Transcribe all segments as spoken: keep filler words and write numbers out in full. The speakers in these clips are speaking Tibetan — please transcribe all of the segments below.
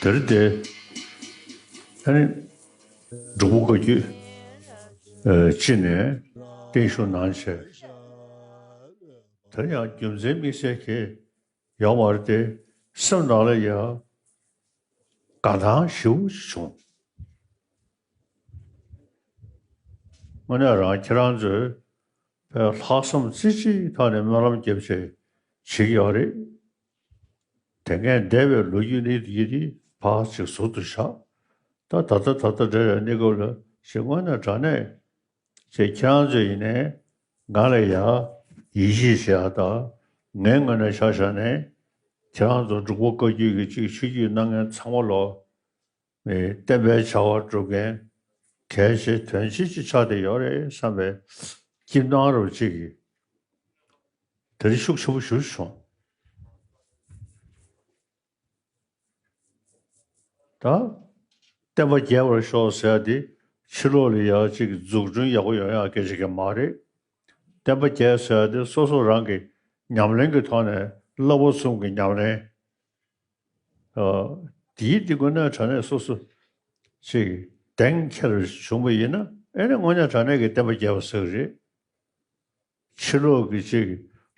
དེར་ཏེ། ཨ་ནི། འབྲུག་པ་བཀའ་བརྒྱུད། ཨ། སྤྱི་ནས་བརྟན་བཞུགས་གནང་བྱས། དེར་ཡང་རྒྱུ་མཚན་དམིགས་བསལ་གྱི་ཡོད་མ་རེད་དེ། སེམས་ནང་ལ་ཡང་དགའ་སྣང་ཞེ་པོ་ཅིག་བྱུང་། དངོས་གནས་རང་ཁྱེད་རང་ཚོས་ལྷག་བསམ་རྩེ་གཅིག་ཐོག་ནས་སྨོན་ལམ་བརྒྱབ་བྱས་བྱེད་ཀྱི་ཡོད་རེད། དེ་སྔའི་འདས་པའི་ལོ་རྒྱུས་ནི་ཡི་དེ་ཕར་ཅིག་ཟུར་དུ་བཞག་ད་ད་ལྟ་ད་ལྟ་འདྲ་བའི་གནས་སྐབས་ལ་ཞེས་དངོས་གནས་དྲང་གནས་ཅེས་ཁྱེད་རང་ཚོས་ཡིན་ནའི་ང་ལ་ཡ་ཡིད་ཆེས་བྱེད་ཡ་དང་། ངའི་ངོས་ནས་ཆ་བཞག་ནས་ཁྱེད་རང་ཚོ་འབྲུག་པ་བཀའ་བརྒྱུད་ཀྱི་ཅིག་ཆོས་བརྒྱུད་གནང་མཁན་ཚང་མ་ལོ། བསྟན་པའི་བྱ་བ་སྒྲུབ་མཁན་གལ་ཆེ་དོན་ཆེ་ཅིག་ཆགས་བསྡད་ཡོད་རེད་བསམ་པའི་སྐྱིད་སྣང་རུ་ཅིག་གིས་དེ་རིང་ཤུགས་ཆེན་པོ་ཞེ་པོ་བྱུང་། ད་བསྟན་པ་རྒྱས་པར་ཤོག་ཟེར་ཡ་དེ་ཕྱི་ལོགས་ལ་ཡ་ཅིག་འཛུགས་སྐྲུན་ཡག་པོ་ཡོང་ཡ་སྐད་ཆ་གི་མ་རེད། བསྟན་པ་རྒྱས་ཟེར་ཡ་དེ་སོ་སོ་རང་གི་ཉམས་ལེན་གྱི་ཐོག་ནས་བསླབ་པ་གསུམ་གྱི་ཉམས་ལེན། ཨ། དེའི་དེ་དངོས་གནས་དྲང་གནས་སོ་སོ་ཅིག་གདེང་འཁེལ་བྱུང་བ་ཡིན་ན། ཨེ་ནི་དངོས་གནས་དྲང་གནས་ཀྱི་བསྟན་པ་རྒྱས་པ་ཟེར་གི་རེད། ཕྱི་ལོགས་ཀྱི་ཅིག་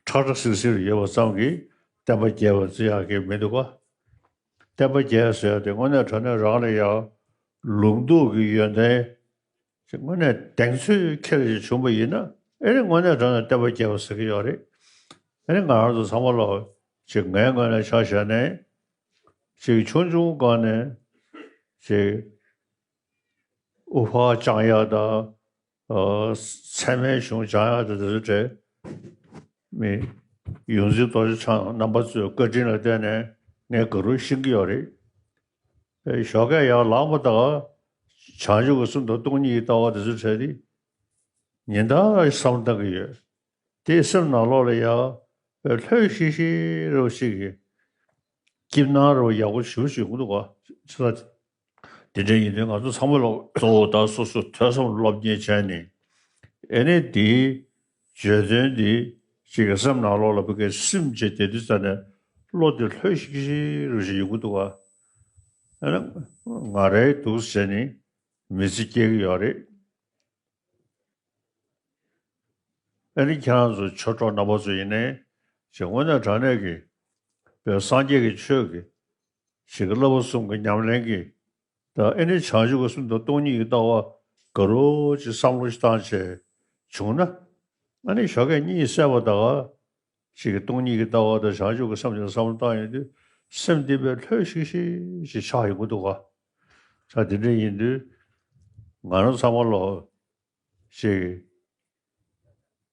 ཁྲ་ཁྲ་སིལ་སིལ་ཡོད་པ་ཙམ་གྱིས་བསྟན་པ་རྒྱས་པ་བརྩི་ཡག་གི་མི་འདུག་ག་བསྟན་པ་རྒྱས་ཟེར་ཡག་དེ་དངོས་གནས་དྲང་གནས་རང་ལ་ཡང་ལུང་རྟོགས་ཀྱི་ཡོན་ཏན་ཅིག་དངོས་གནས་གདེང་ཚོད་འཁེལ་ཞིག་བྱུང་བ་ཡིན་ན། ཨེ་ནི་དངོས་གནས་དྲང་གནས་བསྟན་པ་རྒྱས་པ་ཟེར་གྱི་ཡོད་རེད། ཨེ་ནི་ང་རང་ཚོ་ཚང་མ་ལོ་ཅིག་ངའི་ངོས་ནས་ཆ་བཞག་ནས་ཅིག་ཆུང་ཆུང་སྒང་ནས་ཅིག་དབུ་ཕར་བཅང་ཡག་དང་། ཨ། ཚད་མའི་གཞུང་སྦྱང་ཡག་དང་དེ་ཚོ་བྲལ། མི་ཡོངས་འཛིན་རྡོ་རྗེ་འཆང་རྣམ་པ་ཚོའི་བཀའ་དྲིན་ལ་བརྟེན་ནས་ངས་དགའ་རབ་ཤེས་ཀྱི་ཡོད་རེད། ཨེ། ཞོགས་ཀས་ཡར་ལངས་པ་དང་བྱང་ཆུབ་ཀྱི་སེམས་དང་སྟོང་ཉིད་ཀྱི་ལྟ་བ་དེ་ཚོ་བྲལ་ཏེ་ཉིན་ལྟར་བསམ་བློ་བཏང་གི་ཡོད། དེས་སེམས་ནང་ལོགས་ལ་ཡང་ལྷོད་ཤིག་ཤིག་རོ་ཞིག་གི་སྐྱིད་སྣང་རོ་ཡག་པོ་ཞེ་པོ་ཞིག་ཡོང་གི་འདུག་ག་ཅི་ལ། དེ་འདྲ་ཡིན་དུས་ང་ཚོ་ཚང་མ་ལ་གཙོ་བོ་ད་སོ་སོ་ཐོས་བསམ་སློབ་གཉེར་བྱས་ནས། ཨེ་ནི་དེའི་བརྗོད་དོན་འདི་ཅིག་གི་སེམས་ནང་ལོགས་ལ་བུ་གའི་སིམ་བྱས་བསྡད་དུས་ཙ་ནས་བློ་དེ་ལྷོད་ཤིག་ཤིག་རུ་ཞིག་ཡོང་གི་འདུག་ག་ཨེ་ནི་ང་རའི་འདུག་བྱས་ནས་མི་ཚེ་སྐྱེལ་གི་ཡོད་རེད། ཨ་ནི་ཁྱེད་རང་ཚོ་ཆོས་གྲོགས་རྣམ་པ་ཚོ་ཡིན་ནའི་ཅིག་དངོས་གནས་དྲང་གནས་ཀྱི་བོད་སངས་རྒྱས་ཀྱི་ཆོས་ཀྱི་ཅིག་བསླབ་པ་གསུམ་གྱི་ཉམས་ལེན་གྱི་ད་ཨེ་ནི་བྱང་ཆུབ་ཀྱི་སེམས་དང་སྟོང་ཉིད་ཀྱི་ལྟ་བ་དགའ་རབ་ཅིག་བསམ་བློ་ཞིག་བཏང་བྱས་བྱུང་ན། ཨ་ནི་ཞོགས་ཀས་གཉིད་སད་པ་ད་ག་ཅིག་གི་སྟོང་ཉིད་ཀྱི་ལྟ་བ་དང་བྱང་ཆུབ་ཀྱི་སེམས་དེ་བསམ་བློ་བཏང་ཡོང་དུས་སེམས་འདི་དཔེ་ལྷོད་ཤིག་ཤིག་ཅིག་ཆགས་ཡོང་གི་འདུག་ག་ད་དེ་འདྲ་ཡིན་དུས་ང་རང་ཚང་མ་ལོ། ཅིག་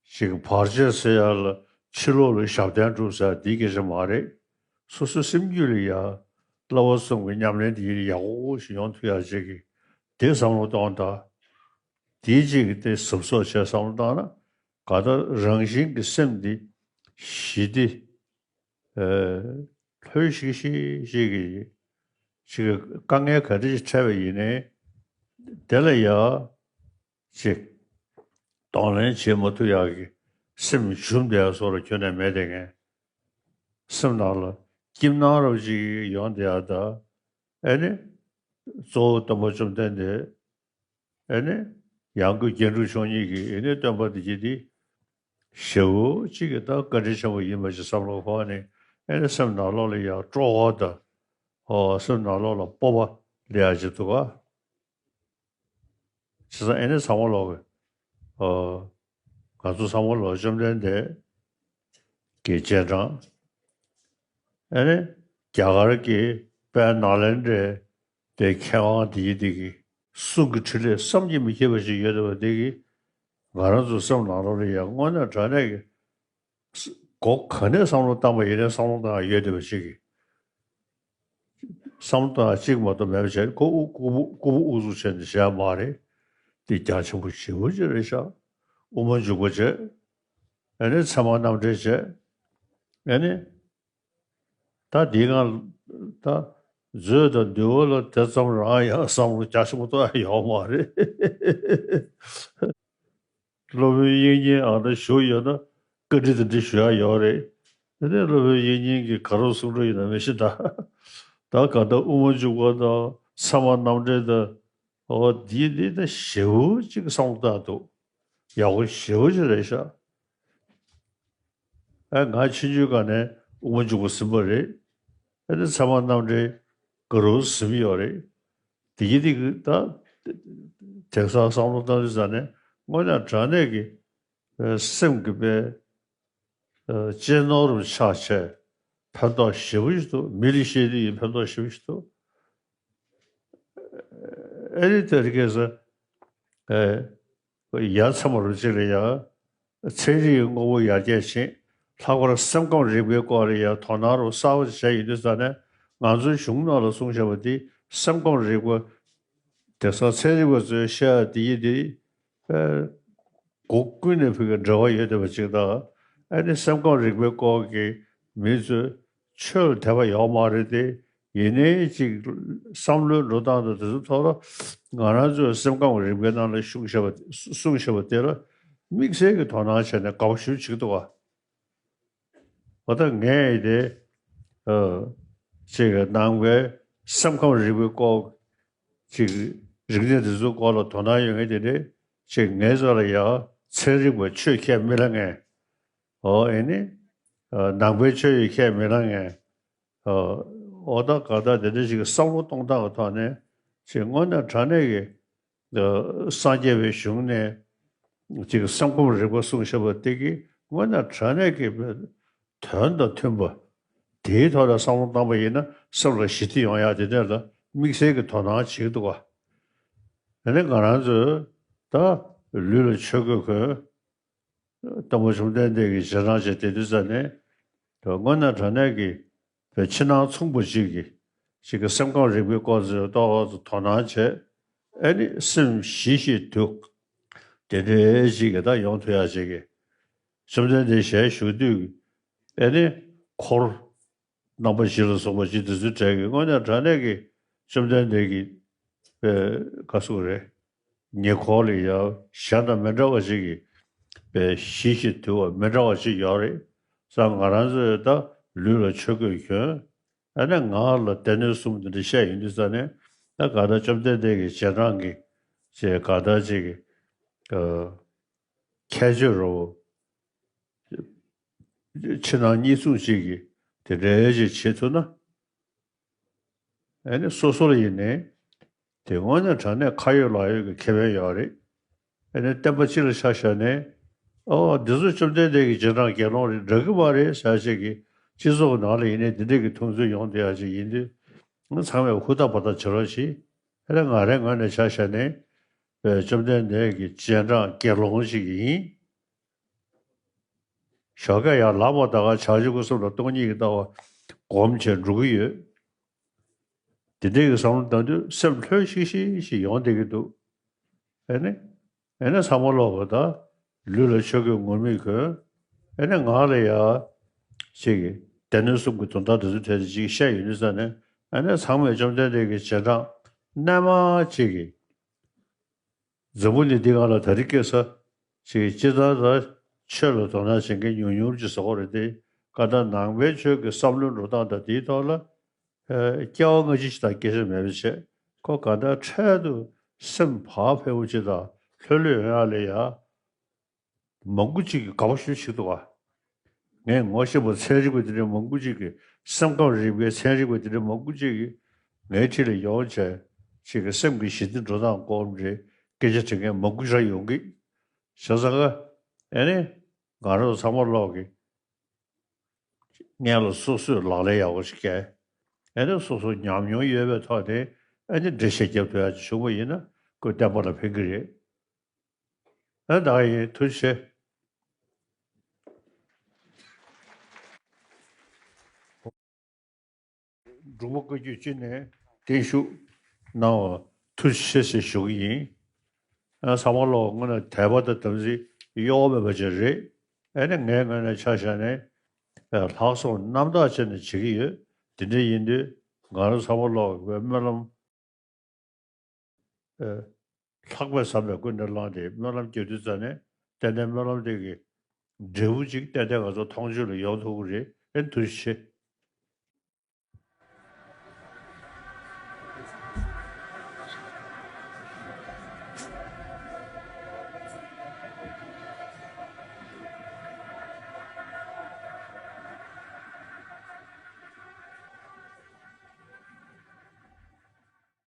ཅིག་བར་ཆད་སེལ་ཡ་ལ་ཕྱི་ལོགས་ལ་ཞབས་བརྟན་སྒྲུབ་ཟེར་དེའི་སྐད་ཆ་མ་རེད། སོ་སོ་སེམས་རྒྱུད་ལ་ཡ་བསླབ་པ་གསུམ་གྱི་ཉམས་ལེན་དེ་ཡག་པོ་ཞིག་ཡོང་ཐུབ་ཡ་ཅིག་གི་དེ་བསམ་བློ་གཏོང་དང་། དེའི་ཅིག་གི་དེ་གཟབ་གཟབ་བྱས་བསམ་བློ་བཏང་ན་ག་ད་རང་བཞིན་གྱི་སེམས་འདི་ཞི་སྟེ། ཨ། ལྷོད་ཤིག་ཤིག་ཅིག་གི་ཅིག་གི་དཀའ་ངལ་ག་འདྲ་ཞིག་འཕྲད་པ་ཡིན་ནའི་དེ་ལ་ཡ། ཅིག་གདོང་ལེན་བྱེད་མ་ཐུབ་ཡག་གི་སེམས་ཞུམ་བསྡད་ཡག་བཟོ་འདྲ་ཁྱོན་ནས་མེད་དེ་ངས། སེམས་ནང་ལ་སྐྱིད་སྣང་རབ་ཅིག་ཡོང་བསྡད་ཡག་ད། ཨེ་ནི། གཙོ་བོ་སྟོན་པ་བཅོམ་ལྡན་འདས། ཨེ་ནི། ཡང་སྒོས་རྒྱན་དྲུག་མཆོག་གཉིས་ཀྱིས་ཨེ་ནི་སྟོན་པ་དེ་གྱིས་དེ། ཞེ་པོ་ཅིག་གི་ད་བཀའ་དྲིན་ཆེན་པོ་ཡིན་པ་ཞིག་བསམ་བློ་འཁོར་ནས་ཨེ་ནི་སེམས་ནང་ལོགས་ལ་ཡང་སྤྲོ་བ་དང་། ཨོ་སེམས་ནང་ལོགས་ལ་སྤོབས་པ་སླེབས་ཡག་ཅིག་འདུག་ག་བྱས་ཙང་ཨེ་ནི་ཚང་མ་ལོག་གི། ཨོ། ང་ཚོ་ཚང་མ་ལོག་བཅོམ་ལྡན་འདས་ཀྱི་རྗེས་འབྲང་། ཨེ་ནི་རྒྱ་གར་གྱི་དཔལ་ནཱ་ལེནྡྲའི་དེ་མཁས་དབང་དེ་ཡི་དེ་གི་གསུང་གི་ཕྲིན་ལས་བསམ་གྱིས་མི་ཁྱབ་པ་ཞིག་ཡོད་བསྡད་པ་དེ་གིས་ང་རང་ཚོ་སེམས་ནང་ལོགས་ལ་ཡང་དངོས་གནས་དྲང་གནས་ཀྱི་སྒོ་ག་ནས་བསམ་བློ་བཏང་པ་ཡིན་ནའི་བསམ་བློ་བཏང་ཡ་ཡོད་བསྡད་པ་ཞིག་གིས། བསམ་བློ་བཏང་ཡ་གཅིག་མ་གཏོགས་མེད་པ་བྱས་ཁོ་ཨུ་ཀུ་པུ་ཀུ་པུ་ཨུ་ཚུགས་བྱས་ནས་བྱས་མ་རེད། འདི་རྒྱ་ཆེན་པོ་ཞེ་པོ་ཅིག་རེད་ཤག་དབུ་མ་འཇུག་པ་བྱས། ཨ་ནི་ཚད་མ་རྣམ་འགྲེལ་བྱས། ཨ་ནི། ད་འདི་སྒང་ད་མཛོད་དང་འདུལ་བ་ལ་དེ་ཙམ་རང་ཡང་བསམ་བློ་རྒྱ་ཆེན་པོ་གཏོང་ཡ་ཡོད་མ་རེད། སློབ་དཔོན་དབྱིག་གཉེན་ཨ་ན་བཞུགས་ཡོད་ན་བཀའ་འདྲི་དེ་འདྲི་ཞུ་ཡ་ཡོད་རེད། དེ་ནས་སློབ་དཔོན་དབྱིག་གཉེན་གྱིས་ག་རེ་གསུང་གི་ཡོད་ན་མི་ཤེས་ད། ད་ག་ད་དབུ་མ་འཇུག་པ་དང་ཚད་མ་རྣམ་འགྲེལ་དང་། འོ་འདི་འདི་ད་ཞེ་པོ་ཅིག་བསམ་བློ་བཏང་འདུག་ཡག་པོ་ཞེ་པོ་ཅིག་རེད་ཤག་ཨ་ང་ཆུང་ཆུང་སྒང་ནས་དབུ་མ་འཇུག་པ་ཟིན་པ་རེད། ཨ་ནི་ཚད་མ་རྣམ་འགྲེལ་ག་རུ་ཟིན་ཡོད་རེད། དེ་གི་དེ་གི་ད་དེང་སང་བསམ་བློ་བཏང་དུས་ཙ་ནས་དངོས་གནས་དྲང་གནས་ཀྱི་སེམས་ཀྱི་པའི་གཅེས་ནོར་རུ་ཆགས་བྱས་ཕན་ཐོགས་ཞེ་པོ་ཞིག་འདུག་མི་ལ་བཤད་དུས་ཡིན་ཕན་ཐོགས་ཞེ་པོ་ཞིག་འདུག་ཨ་ནི་དེ་རིགས་ཀྱི་ཡ་མཚན་མ་རུ་གཅིག་ལ་ཡ། ཚན་རིག་གི་དངོས་པོ་ཡར་རྒྱས་ཕྱིན། ལྷག་པར་སེམས་ཁམས་རིག་པའི་སྐོར་ལ་ཡང་དོ་སྣང་རུ་གསར་པ་བྱས་ཡོད་དུས་ཙང་ནས་ང་ཚོའི་གཞུང་ནང་ལ་གསུངས་བཞག་པ་འདི་སེམས་ཁམས་རིག་པ། དེང་སང་ཚན་རིག་པ་ཚོས་བཤད་ཡ་འདི་ཡི་འདི་སྒོ་ཀུན་ནས་ཕུགས་ཀྱི་འབྲེལ་བ་ཡོད་བསྡད་པ་ཅིག་དང་། ཨ་ནི་སེམས་ཁམས་རིག་པའི་སྐོར་གྱི་མི་ཚོས་ཆོས་ལ་དད་པ་ཡོད་མ་རེད་དེ། ཡིན་ནའི་ཅིག་བསམ་བློའི་འགྲོ་སྟངས་དང་དེ་ཚོ་ཐོག་ལ་ང་རང་ཚོའི་སེམས་ཁམས་རིག་པའི་ནང་ལ་གསུངས་བཞག་པ་གསུངས་བཞག་པ་དེ་ལ་དམིགས་བསལ་གྱི་དོ་སྣང་བྱས་ནས་དགའ་པོ་ཞེ་པོ་བྱེད་ཀྱི་འདུག་བ། འོ་ད་ངས་དེ་ཅིག་ནང་པའི་སེམས་ཁམས་རིག་པའི་སྐོར་ཅིག་རིག་གནས་དེ་ཚོའི་སྐོར་ལ་དོ་སྣང་ཡོད་མཁན་དེ་འདྲས་ཅིག་ངའི་རྩ་ལ་ཡ་ཚན་རིག་པ་ཆོས་ཁས་མི་ལེན་མཁན། ཨོ་ཨེ་ནི། ནང་པའི་ཆོས་ཡི་ཁས་མི་ལེན་མཁན། ཨོ་ད་ག་ད་དེ་འདྲ་ཞིག་གི་བསམ་བློ་གཏོང་སྟངས་ཀྱི་ཐོག་ནས་ཅིག་དངོས་གནས་དྲང་གནས་ཀྱི་སངས་རྒྱས་པའི་གཞུང་ནས་ཅིག་སེམས་ཁམས་རིག་པ་གསུངས་བཞག་པ་དེ་གི་དངོས་གནས་དྲང་གནས་ཀྱི་དོན་དང་མཐུན་པ། དེའི་ཐོག་ལ་བསམ་བློ་བཏང་པ་ཡིན་ན་སེམས་ལ་ཞི་བདེ་ཡོང་ཡག་དེ་འདྲ་ལ་དམིགས་བསལ་གྱི་དོ་སྣང་བྱེད་ཀྱི་འདུག་བ། ཨ་ནི་ང་རང་ཚོས་ད་ལུས་ལ་ཆོས་གོས་གོན། སྟོན་པ་བཅོམ་ལྡན་འདས་ཀྱི་རྗེས་འབྲང་བྱས་བསྡད་དུས་ཙ་ནས། དངོས་གནས་དྲང་གནས་ཀྱི་བའི་ཕྱི་ནང་མཚུངས་པ་ཅིག་གི་ཅིག་གི་སེམས་ཁམས་རིག་པའི་སྐོར་ཚོའི་ཏོག་ཙམ་དོ་སྣང་བྱས། ཨ་ནི་སེམས་ཞི་ཞིང་དུལ། དེ་འདྲའི་ཅིག་གི་ད་ཡོང་ཐུབ་ཡག་ཅིག་གི་བཅོམ་ལྡན་འདས་ཞལ་བཞུགས་དུས་ཨ་ནི་འཁོར། རྣམ་པ་བཞི་ལ་སོགས་པ་ཅིག་དེ་ཚོའི་གྲས་ཀྱི་དངོས་གནས་དྲང་གནས་ཀྱི་བཅོམ་ལྡན་འདས་ཀྱི་པའི་ག་ཟེར་དགོས་རེད། ཉེ་འཁོར་ལ་ཡང་གཞན་དང་མི་འདྲ་བ་ཅིག་གི་པའི་ཞི་ཞིང་དུལ་བ་མི་འདྲ་བ་ཅིག་ཡོད་རེད། ས་ང་རང་ཚོས་ད་ལུས་ལ་ཆོས་གོས་གྱོན། ཨ་ནི་ངག་ལ་སྡེ་སྣོད་གསུམ་དེ་འདྲ་བཤད་ཡོང་དུས་ཙ་ནས་ད་ག་ད་བཅོམ་ལྡན་འདས་ཀྱི་རྗེས་འབྲང་གི་ཅེས་ག་ད་ཅིག་གི་ཁྱད་ཆོས་རོ། ཕྱི་ནང་གཉིས་མཚུངས་ཤིག་གིས་དེ་འདྲའི་ཞིག་བྱེད་ཐུབ་ན། ཨ་ནི་སོ་སོ་ལ་ཡིན་ནའི་དེ་དངོས་གནས་དྲང་གནས་ཁ་ཡོད་ལག་ཡོད་ཀྱི་ཁེ་ཕན་ཡོད་རེད། ཨ་ནི་བསྟན་པ་སྤྱི་ལ་ཆ་བཞག་ནས་ཨོ་འདི་ཚོ་བཅོམ་ལྡན་འདས་ཀྱི་རྗེས་འབྲང་དགེ་སློང་རེད་འདྲ་གི་མ་རེད་ཟེར་ཞིག་གིས་སྤྱི་ཚོགས་ནང་ལ་ཡིན་ནའི་འདི་འདྲས་ཀྱི་མཐོང་ཚུལ་ཡོང་བསྡད་ཡག་ཅིག་ཡིན་དུས་ང་ཚང་མས་ཧུར་ཐག་བར་ཐག་བྱེད་རོགས་གྱིས། ཨ་ནི་ང་རའི་ངོས་ནས་ཆ་བཞག་ནས་བཅོམ་ལྡན་འདས་ཀྱི་རྗེས་འབྲང་དགེ་སློང་ཞིག་ཡིན། ཞོགས་ཀས་ཡར་ལངས་པ་ད་ག་བྱང་ཆུབ་སྐུ་གསུམ་ལ་སྟོང་ཉིད་ཀྱི་ལྟ་བ་སྒོམ་བྱས་འགྲོ་གི་ཡོད། དེ་འདྲའི་གི་བསམ་བློ་བཏང་དུས་སེམས་ལྷོད་ཤིག་ཤིག་ཤིག་ཡོང་བསྡད་ཀྱི་འདུག་ཨེ་ནི། ཨེ་ནི་ཚང་མ་ལོག་གི་ད་ལུས་ལ་ཆོས་གོས་ངུར་སྨྲིག་གོན། ཨེ་ནི་ངག་ལ་ཡ་ཅིག་གི་སྡེ་སྣོད་གསུམ་གྱི་དོན་དག་དེ་ཚོ་དེ་ཅིག་བཤད་ཡོང་དུས་ཙ་ནས་ཨེ་ནི་ཚང་མས་བཅོམ་ལྡན་འདས་ཀྱི་རྗེས་འབྲང་རྣལ་མ་ཅིག་གི་འཛམ་བུ་གླིང་འདི་སྒང་ལ་ད་རེས་ཁ་སང་ཅིག་སྤྱིར་བཏང་ད་ཆོས་ལ་དོ་སྣང་བྱེད་མཁན་ཉུང་ཉུང་ཅིག་བཟོ་གི་རེད་དེ། ག་ད་ནང་པའི་ཆོས་ཀྱི་བསམ་བློའི་འགྲོ་སྟངས་དང་དེའི་ཐོག་ལ་ཨ་སྐྱེ་བ་སྔ་ཕྱི་ཞིག་དང་སྐད་ཆ་མེད་པ་བྱས་ཁོ་ག་ད་འཕྲལ་དུ་སེམས་བག་ཕེབས་པོ་ཅིག་དང་ལྷོད་ལྷོད་ཡོང་ཡག་ལ་ཡ། མང་པོ་ཅིག་གིས་དགའ་པོ་ཞེ་པོ་ཞིག་འདུག་ག་ངས་ངོ་ཤེས་པ་ཚན་རིག་པ་དེ་འདྲ་མང་པོ་ཅིག་གིས་སེམས་ཁམས་རིག་པའི་ཚན་རིག་པ་དེ་འདྲ་མང་པོ་ཅིག་གིས་ངའི་འཁྲིས་ལ་ཡོང་བྱས་ཅིག་གི་སེམས་ཀྱི་ཞི་བདེ་འགྲོ་སྟངས་སྐོར་རེ་སྐད་ཆ་དྲི་མཁན་མང་པོ་ཞིག་ཡོང་གི། བྱས་ཙང་ཀ་ཨེ་ནི་ང་རང་ཚང་མ་ལོག་གི་སྔོན་ལ་སོ་སོས་ལག་ལེན་ཡག་པོ་ཞིག་བཀལ། ཨེ་ནི་སོ་སོ་ཉམས་མྱོང་ཡོད་པའི་ཐོག་ནས་ཨེ་ནི་འགྲེལ་བཤད་རྒྱབ་ཐུབ་ཡག་ཅིག་བྱུང་བ་ཡིན་ན་ཁོས་བསྟན་པ་ལ་ཕན་གི་རེད། ཨ་ད་ཡིན་ཐུགས་རྗེ་ཆེ། འབྲུག་པ་བཀའ་བརྒྱུད་སྤྱི་ནས་བརྟན་བཞུགས་གནང་བ་ཐུགས་རྗེ་ཆེ་ཞེས་ཞུ་གི་ཡིན། ཨ་ཚང་མ་ལོག་དངོས་གནས་དད་པ་དང་དམ་ཚིག་གཡོ་བ་མེད་པ་ཅིག་རེད། ཨ་ནི་ངའི་ངོས་ནས་ཆ་བཞག་ནས་ལྷག་བསམ་རྣམ་དག་བྱས་ནས་བྱེད་ཀྱི་ཡོད། དེ་འདྲ་ཡིན་དུས་ང་རང་ཚང་མ་ལོག་གི་སྨོན་ལམ། ཨ་ལྷག་པའི་ཟབ་མོའི་ཀུན་ནས་བསླངས་ཏེ་སྨོན་ལམ་རྒྱག་དུས་ཙ་ནས་ ཏན་ཏན་སྨོན་ལམ་དེ་གི་འབྲས་བུ་ཅིག་ཏན་ཏན་ང་ཚོ་མཐོང་ཆོས་ལ་ཡོང་ཐུབ་ཀྱི་རེད། ཨེ་ཐུགས་རྗེ་ཆེ།